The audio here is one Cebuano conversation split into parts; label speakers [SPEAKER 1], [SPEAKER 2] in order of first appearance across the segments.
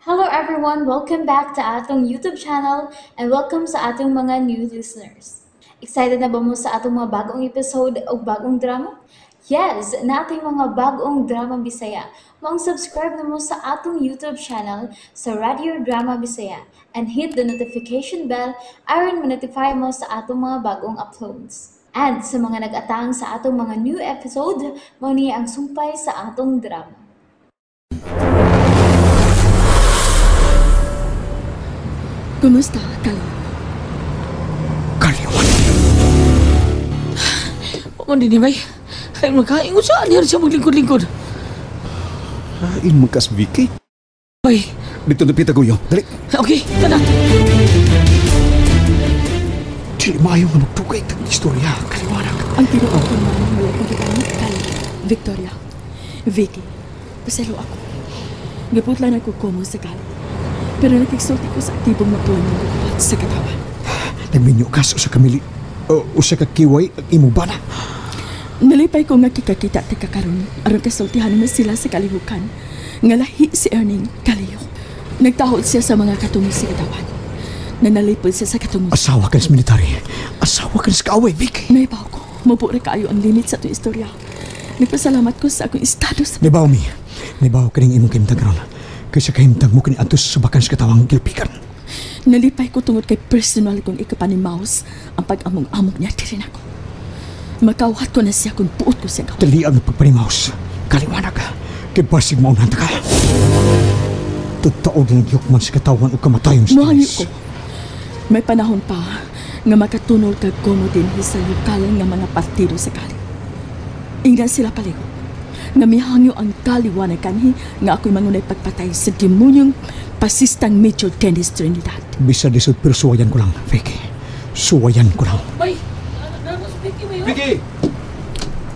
[SPEAKER 1] Hello everyone! Welcome back to atong YouTube channel and welcome sa atong mga new listeners. Excited na ba mo sa atong mga bagong episode o bagong drama? Yes! Nating mga bagong drama Bisaya. Maong subscribe na mo sa atong YouTube channel sa Radio Drama Bisaya and hit the notification bell aron ma-notify mo sa atong mga bagong uploads. And sa mga nag-atang sa atong mga new episode, mao ni ang sumpay sa atong drama.
[SPEAKER 2] Kumusta, Kaliw?
[SPEAKER 3] Kaliwan.
[SPEAKER 4] O, hindi bay. Ay, magkaingon sa niya siya maglingkod-lingkod.
[SPEAKER 3] Lain mo kas, Vicky.
[SPEAKER 4] Bay.
[SPEAKER 3] Dito na pita, Guyo. Dali.
[SPEAKER 4] Okay, tana.
[SPEAKER 3] Dili maayo nga magtugay tag istorya. Kaliwanag.
[SPEAKER 2] Ang tinuod ko man, wala kong gitanong kay Victoria. Vicky, paselo ako. Giputlan ako komo sa galit. Pero nakigsulti ko sa aktibong matuan ng gubat sa katawan.
[SPEAKER 3] Nagminyo ka sa usa ka mili, o usa ka kiway ang imong bana.
[SPEAKER 2] Nalipay ko nga kikakita ti kakaron aron kasultihan mo sila sa kalihukan. Nga lahi si Erning Kaliyo. Nagtahod siya sa mga katungod sa katawan. Nanalipod siya sa katungod.
[SPEAKER 3] Asawa ka sa military. Asawa ka sa kaaway, Vicky.
[SPEAKER 2] Naibaw ko. Mabura kaayo ang limit sa itong istorya. Nagpasalamat ko sa akong estado sa...
[SPEAKER 3] Nibaw mi. Nibaw ka ning imong kahimtang karon. Kaysa kahimtang mo kini adto sa subakan sa katawang gilpikan.
[SPEAKER 2] Nalipay ko tungod kay personal kong ikapanimaus ang pag-among-among niya diri nako. Makawat ko na siya kung buot ko siya gawin.
[SPEAKER 3] Dali ang pagpanimaus. Kaliwanag. Kay basig maunahan ta ka. Totoo din ang yukman sa katawan o kamatayon sa
[SPEAKER 2] Mahal
[SPEAKER 3] Diyos.
[SPEAKER 2] ko. May panahon pa nga makatunol kag komo din sa lokal nga mga partido sa Kali. Ingnan sila paligo. Nga mihangyo ang kaliwanag kanhi nga ako'y mangunay pagpatay sa demonyong pasistang Major Dennis Trinidad.
[SPEAKER 3] Bisa disod pero suwayan ko lang, Vicky. Suwayan ko lang.
[SPEAKER 4] Bay, nanos Vicky bay.
[SPEAKER 3] Vicky!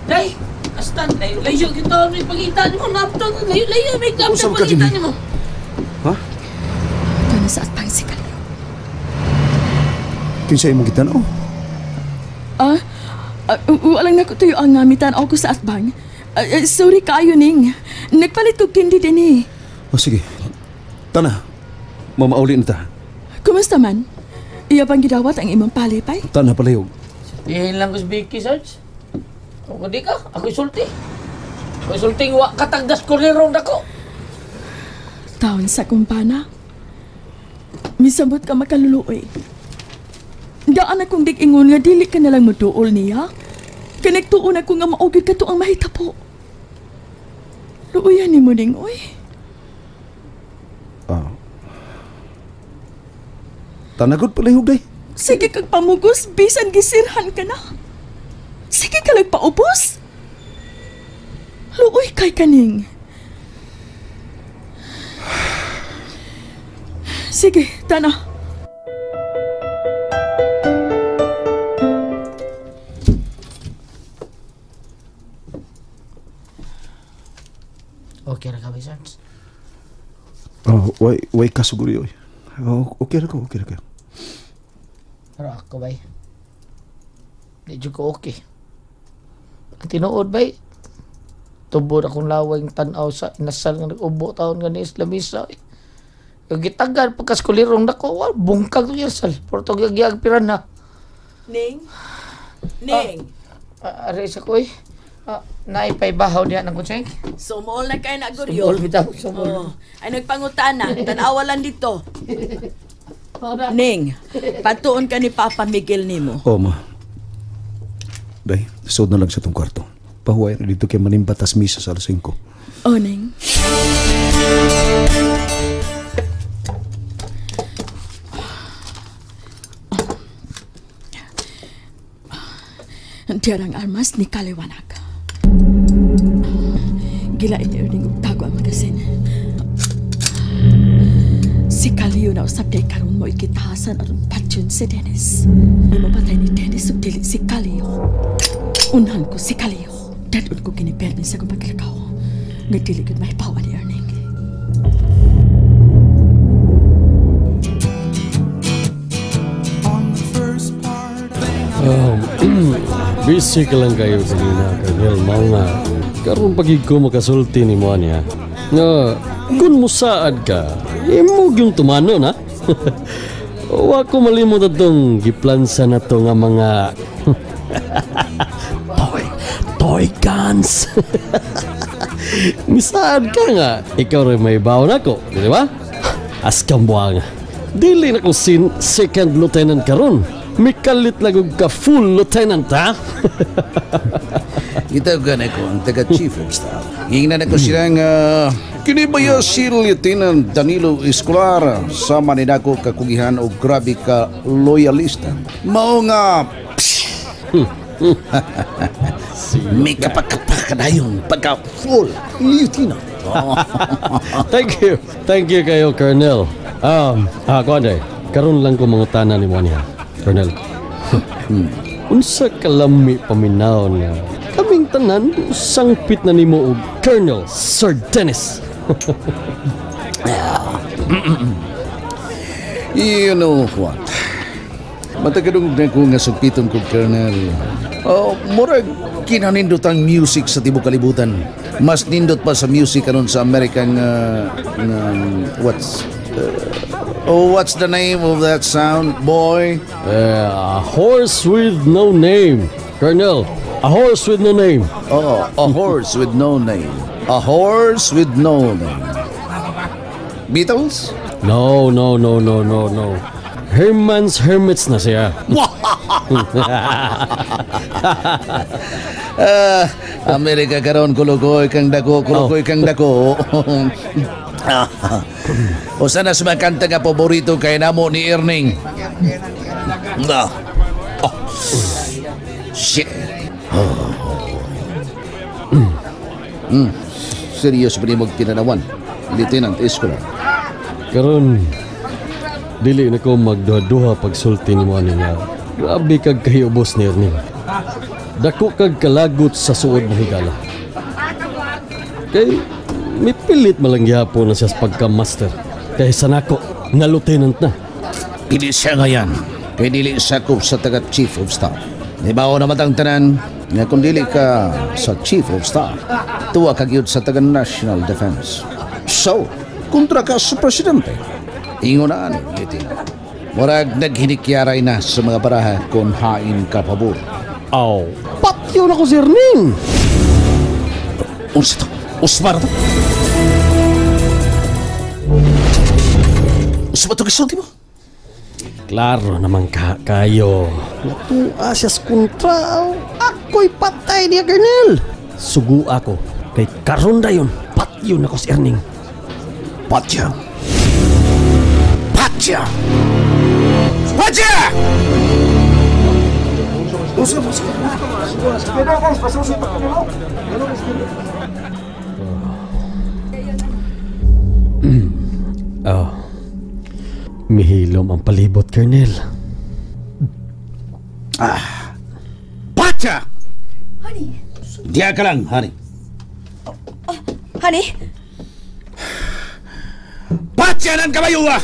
[SPEAKER 4] Day, astan, layo kita may pagitan mo naptang, layo layo may
[SPEAKER 3] Usap
[SPEAKER 4] naptang
[SPEAKER 3] ka,
[SPEAKER 4] pagitan
[SPEAKER 3] Jimmy.
[SPEAKER 4] nimo.
[SPEAKER 5] Ha?
[SPEAKER 2] Ito na sa atpang si Kaliyo.
[SPEAKER 5] Kinsa imong gitan-aw?
[SPEAKER 2] Walang nakutuyo ang ngamitan ako sa atbang. Sorry kaayo ning. Nagpalit og kindi din eh.
[SPEAKER 5] O sige. Tana. Mamauli na ta.
[SPEAKER 2] Kumusta man? Iya bang gidawat ang imong palipay?
[SPEAKER 5] Tana palayog.
[SPEAKER 4] Dihin lang ko si Vicky, Sarge. Kung di ka, ako'y sulti. Ako'y sulti, wa katagdas ko rin dako.
[SPEAKER 2] Taon sa kumpana. Misabot ka makaluluoy. Daan akong dig-ingon nga dili ka nalang moduol niya. Kanagtuon ako nga maugid ka to ang mahitapo. Luoyan ni mo ning, oy.
[SPEAKER 5] Tanagod palayog day.
[SPEAKER 2] Sige kag pamugos, bisan gisirhan ka na. Sige ka nagpaubos. Luoy kay kaning. Sige, tana.
[SPEAKER 4] Okay ra ka, bay, Sarge.
[SPEAKER 5] Oh, way ka siguro oy. Oh, okay ra ko, okay ra ka.
[SPEAKER 4] Pero ako, bay. Di jud ko okay. Ang tinuod, bay. Tubod akong laway ng tan-aw sa inasal nga nag-ubo taon nga ni Islamisa. Eh. Yung gitagan, pagkaskulirong nako, wal, bungkag to inasal. Porto gyag piranha.
[SPEAKER 2] Ning? Ning?
[SPEAKER 4] Ari sa ko eh. Naipay bahaw niya ng kutseng.
[SPEAKER 2] Sumol na kayo na,
[SPEAKER 4] Sumol bitaw, sumol.
[SPEAKER 2] Oh, ay nagpangutana, tanawa lang dito. Ning, patuon ka ni Papa Miguel nimo.
[SPEAKER 5] Oh, ma. Day, sud na lang sa tong kwarto. Pahuway na dito kay manimbatas misa sa alas 5.
[SPEAKER 2] Oh, Ning. Diyan ang armas ni Kaliwanag. Gilain ni Erning og tago ang magasin. Si Kaliyo na usap kay karon mo ikitahasan aron patyon si Dennis. May mapatay ni Dennis ug dili si Kaliyo. Unhan ko si Kaliyo. Dadon ko kini Bernie sa akong paglakaw. Nga dili gud mahibaw ni Erning.
[SPEAKER 6] Busy ka lang kayo kanina, Colonel. Mao nga, karon pagig ko makasulti ni mo niya. Nga, Kung musaad ka, imo yung tumano na. Wa ko malimot atong giplansa na to nga mga toy guns. Misaad ka nga, ikaw rin may baon ako, di ba? Askang buwang, dili na ko sin second lieutenant karon. Mikalit lang og ka full lieutenant, ha?
[SPEAKER 5] Gitawagan ako ang taga-chief of staff. Gingnan ako sila nga, kini ba ya si Lieutenant Danilo Escolar sama ni nako kakugihan og grabe ka loyalista. Mao nga may kapakapakadayon pagka full lieutenant.
[SPEAKER 6] Thank you. Thank you kayo, Colonel. Kuan karon lang ko mangutana ni mo niya, Colonel. Unsa kalami paminaw nga kaming tanan sangpit na nimo og Colonel Sir Dennis.
[SPEAKER 5] You know what? Matagadong na ko nga sugpiton ko, Colonel. Oh, murag kinanindot ang music sa tibok kalibutan. Mas nindot pa sa music karon sa American what's the name of that sound, boy?
[SPEAKER 6] A horse with no name, Colonel. A horse with no name.
[SPEAKER 5] Oh, a horse with no name. A horse with no name. Beatles?
[SPEAKER 6] No. Herman's Hermits na siya.
[SPEAKER 5] Amerika karon kulukoy kang dako, kulukoy kang dako. O sana sa mga kanta nga paborito kay namo ni Erning. Oh. Shit. Oh. Seryoso ba ni magtinanawan, Lieutenant Escolar?
[SPEAKER 6] Karon dili na ko magduha-duha pagsulti nimo ani nga. Grabe kag kahiubos ni Erning. Dako kag kalagot sa suod mo higala. Kay mipilit malang gihapon na siya sa pagka-master. Kay sa nako, nga lieutenant na.
[SPEAKER 5] Pili siya ngayon. Kay dili sakop sa taga Chief of Staff. Nibaw na matang tanan nga kung dili ka sa Chief of Staff, tuwa ka gyud sa taga National Defense. So, kontra ka sa presidente. Ingon na ani, Lieutenant. Murag naghinikyaray na sa mga baraha kung hain ka pabor.
[SPEAKER 6] Aw, patyo na ko si Erning!
[SPEAKER 5] Unsa to? Usmar to? Unsa ba ito gisulti mo?
[SPEAKER 6] Klaro naman ka kayo. Natua siya sa kontra. Ako'y patay niya, Colonel. Sugu ako. Kay karon dayon, patyo na ko si Erning.
[SPEAKER 5] Patya! Patya! Patya!
[SPEAKER 6] Oh. Mihilom ang palibot, Colonel.
[SPEAKER 5] Patya!
[SPEAKER 2] Honey!
[SPEAKER 5] Diya ka lang, honey.
[SPEAKER 2] Honey?
[SPEAKER 5] Patya ng kabayo, ah!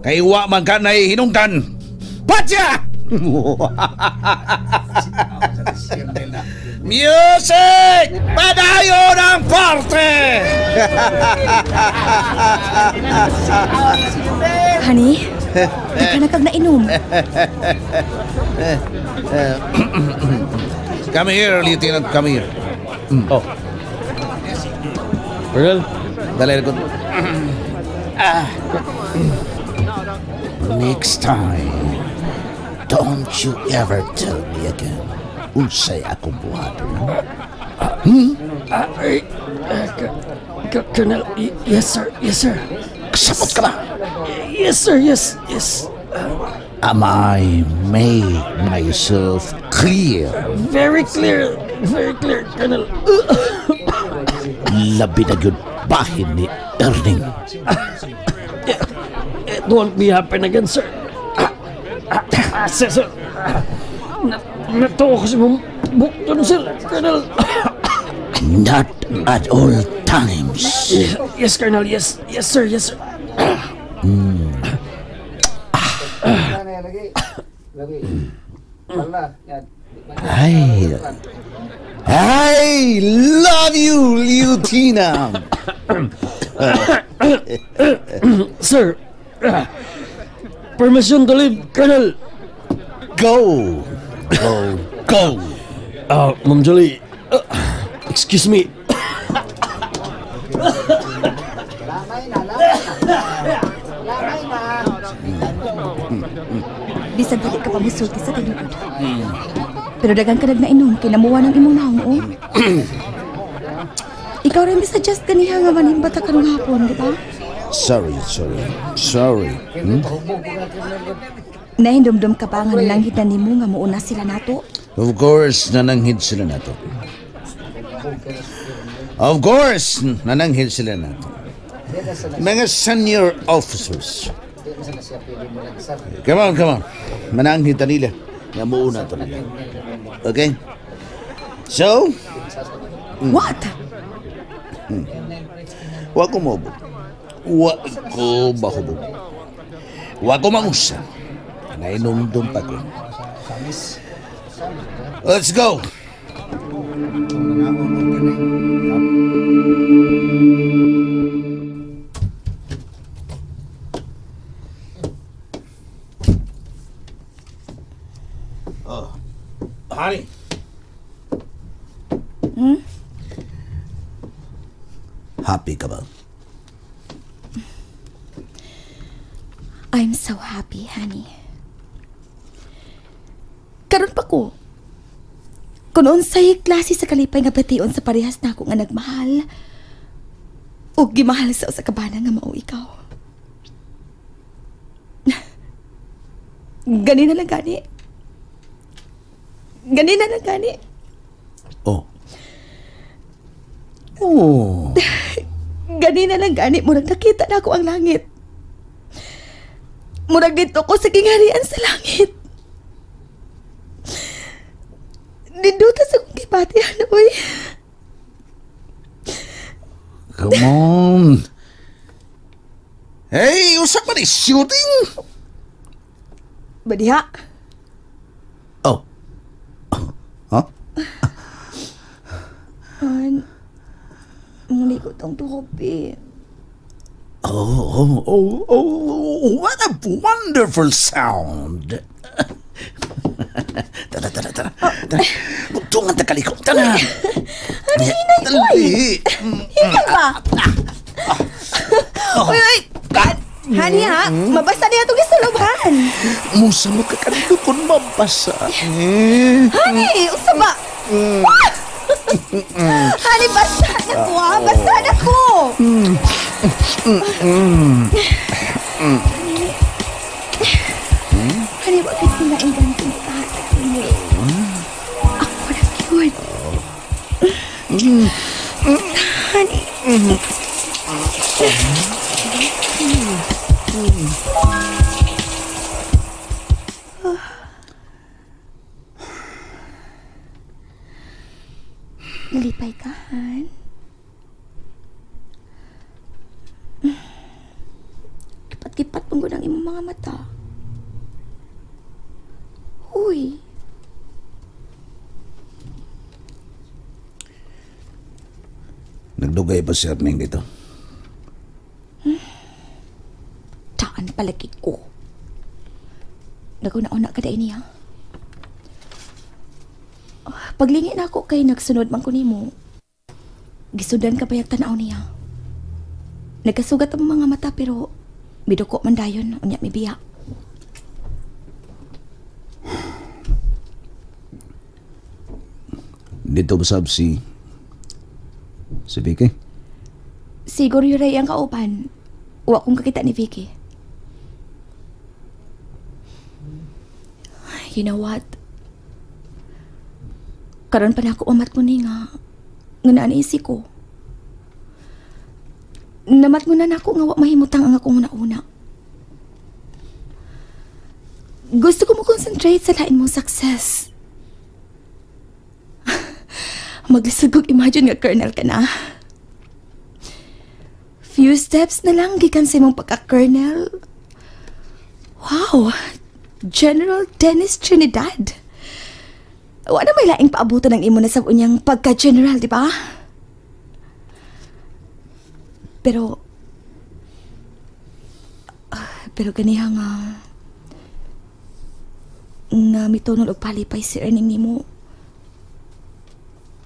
[SPEAKER 5] Kay wa man ka nahihinungdan. Patya! Music! Padayon ang parte!
[SPEAKER 2] Honey? Di ka na kag nainom.
[SPEAKER 5] Come here, Lieutenant. Come here.
[SPEAKER 6] Oh. Colonel?
[SPEAKER 5] Dali ko. Next time, don't you ever tell me again unsay akong buhaton.
[SPEAKER 6] Colonel, yes sir, yes sir.
[SPEAKER 5] Kasabot ka ba?
[SPEAKER 6] Yes sir, yes, yes.
[SPEAKER 5] Am I make myself clear?
[SPEAKER 6] Very clear, Colonel.
[SPEAKER 5] Labi na yun bahin ni Erning.
[SPEAKER 6] It won't be happen again, sir. Sir, sir. Natuwa ko si mong bukton, sir, Colonel.
[SPEAKER 5] Not at all times.
[SPEAKER 6] Yes, Colonel, yes. Yes, sir, yes, sir.
[SPEAKER 5] I love you, Lieutenant.
[SPEAKER 6] Sir, permission to leave, Colonel.
[SPEAKER 5] Go! Go! Go!
[SPEAKER 6] Ma'am Julie, excuse me.
[SPEAKER 2] Bisan dili ka pa musulti sa tinuod. Pero dagan ka nagnainom kay namuha ng imong naong, oh. Ikaw rin misuggest kaniha nga manimba ta karong hapon, di ba?
[SPEAKER 5] Sorry, sorry. Sorry.
[SPEAKER 2] Nahindumdum ka ba nga nananghid na nimo nga muuna sila nato?
[SPEAKER 5] Of course, nananghid sila nato. Of course, nananghid sila nato. Mga senior officers. Come on, come on. Mananghid ta nila. Nga muuna to nila. Okay? So?
[SPEAKER 2] What?
[SPEAKER 5] Wa ko maubog. Wa ko mahubog. Wa ko mangusa. Nainumdum pa ko. Let's go! Oh, honey.
[SPEAKER 2] Hmm?
[SPEAKER 5] Happy ka ba?
[SPEAKER 2] I'm so happy, honey. Karon pa ko. Kung unsay klase sa kalipay nga bation sa parehas nako nga nagmahal ug gimahal sa usa ka bana nga mao ikaw. Ganina lang gani. Ganina lang gani.
[SPEAKER 5] Oh. Oh.
[SPEAKER 2] Ganina lang gani murag nakita na ako ang langit. Murag dito ko sa gingharian sa langit. Ninduta sa kong gibatihan, oy.
[SPEAKER 5] Come on. Hey, usa pa ni shooting?
[SPEAKER 2] Badiha.
[SPEAKER 5] Oh. Huh?
[SPEAKER 2] An, muli ko tong tukopi.
[SPEAKER 5] Oh, oh, oh, what a wonderful sound. Tara, tara, tara. Tara. Magtungan ta kaliko. Tara.
[SPEAKER 2] Ano hinay ko ay? Hinay ba? Uy, uy. Honey ha, mabasa niya itong gisulubhan.
[SPEAKER 5] Musa mo kakanto kung mabasa.
[SPEAKER 2] Honey, usa ba? Honey, basa na ko ha. Basa na ko. Honey, bakit sinaing ganitong kahatag mo? Ako na cute. Honey. Nalipay ka, Han? Kipat-kipat pang gunang imong mga mata. Uy.
[SPEAKER 5] Nagdugay pa si Erning dito.
[SPEAKER 2] Taan palagi ko. Naguna-una ka dahil niya. Paglingin ako kay nagsunod man ko nimo. Gisudan ka bayag tanaw niya. Nagkasugat ang mga mata pero miduko man dayon unya mibiya.
[SPEAKER 5] Dito ba sab si Vicky?
[SPEAKER 2] Siguro yun ang kauban. Wa kong kakita ni Vicky. You know what? Karon pa na ako umat ko ni nga naanisi ko. Namat mo na nako nga wa mahimutang ang akong una-una. Gusto ko mo concentrate sa lain mong success. Maglisod kog imagine nga colonel ka na. Few steps na lang gikan sa imong pagka-colonel. Wow! General Dennis Trinidad. Wala may laing paabutan ng imo na sa unyang pagka-general, di ba? Pero, Pero ganiha nga nga mitunol og palipay si Erning nimo.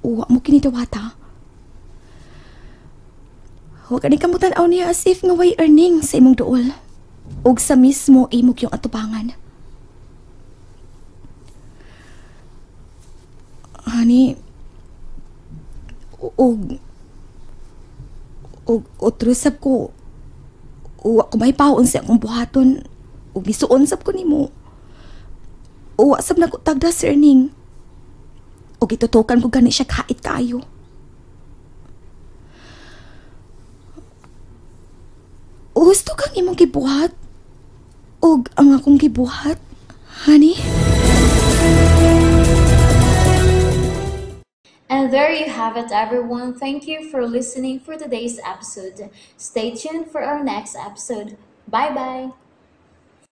[SPEAKER 2] Wa mo kini dawata. Wa kani kamutan-aw niya as if nga way earning sa imong duol. Og sa mismo imong yung atubangan. Honey, og og otro sab ko, wa ko may paon sa akong buhaton ug misuon sab ko nimo. Wa sab nako tagda si Erning. Ug gitutukan ko gani siya kait kaayo. Gusto kang imong gibuhat ug ang akong gibuhat, honey?
[SPEAKER 1] And there you have it, everyone. Thank you for listening for today's episode. Stay tuned for our next episode. Bye bye.